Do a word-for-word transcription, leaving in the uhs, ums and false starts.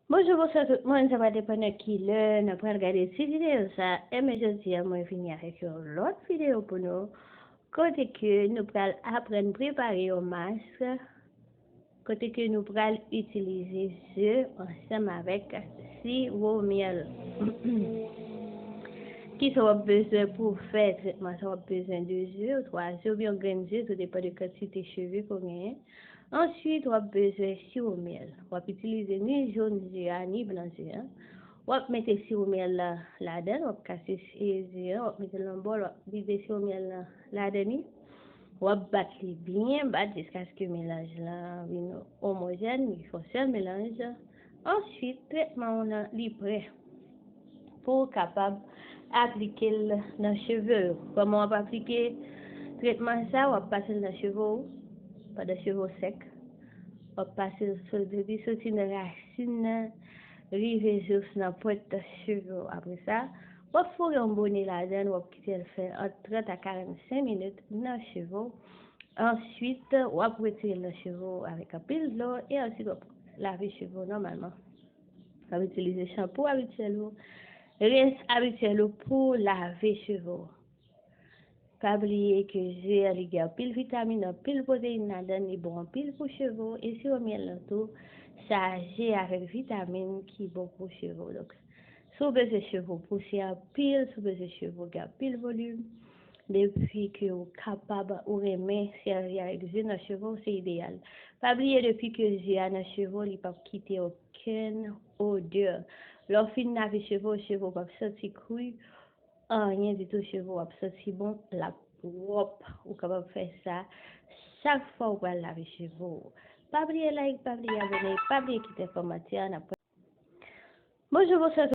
Bonjou, bonswa tout moun, sa va depann nan ki lè n ap pral gade ti videyo sa, e men jodi a mwen vini avèk yon lòt videyo pou nou, kote ke nou pral aprann prepare yon mask, kote ke nou pral itilize ze ansanm avèk siwo myèl. Kisa w ap bezwen pou w fè tretman sa? W ap bezwen de ze, twa ze oubyen yon grenn ze, tou depann de kantite cheve ke w genyen. Answit, w ap bezwen siwo myèl. W ap itilize ni jòn ze a, ni blan ze a. W ap mete siwo myèl la ladan l, w ap kase ze a, w ap mete l nan bòl, w ap vide siwo myèl la ladan li. W ap bat li byen bat jiskaske melanj la vin omojèn, li fè yon sèl melanj. Answit, tretman w nan li prè pou w kapab aplike l nan cheve w. Kòman w ap aplike tretman sa? W ap pase l nan cheve w pandan cheve w sèk. W ap pase l soti, soti nan rasin nan, rive jous nan pwent cheve w. Apre sa, w ap foure yon bone ladan l, w ap kite l fè ant trant a karannsenk minit nan cheve w. Answit, w ap retire l nan cheve w avèk anpil dlo e answit w ap lave cheve w nòmalman. W ap itilize chanpou abityèl ou, rens abityèl ou pou lave cheve w. Pa bliye ke ze a li gen anpil vitamin, anpil pwoteyin ladan l, li bon anpil pou cheve w, e siwo myèl lan tou chaje avèk vitamin ki bon pou cheve w. Donk, si w bezwen cheve w pouse anpil, si w bezwen cheve w gen anpil volim, depi ke w kapab, ou renmen sèvi avèk ze nan cheve w, se ideyal. Pa bliye, depi ke ze a nan cheve w, li p ap kite okenn odè. Lè w fin lave cheve w, cheve w p ap santi kri, anyen ditou, cheve w ap santi bon, l ap pwòp. Ou kapab fè sa chak fwa w pral lave cheve w. Pa bliye like, pa bliye abone, pa bliye kite kòmantè. N ap Bonjou, bonswa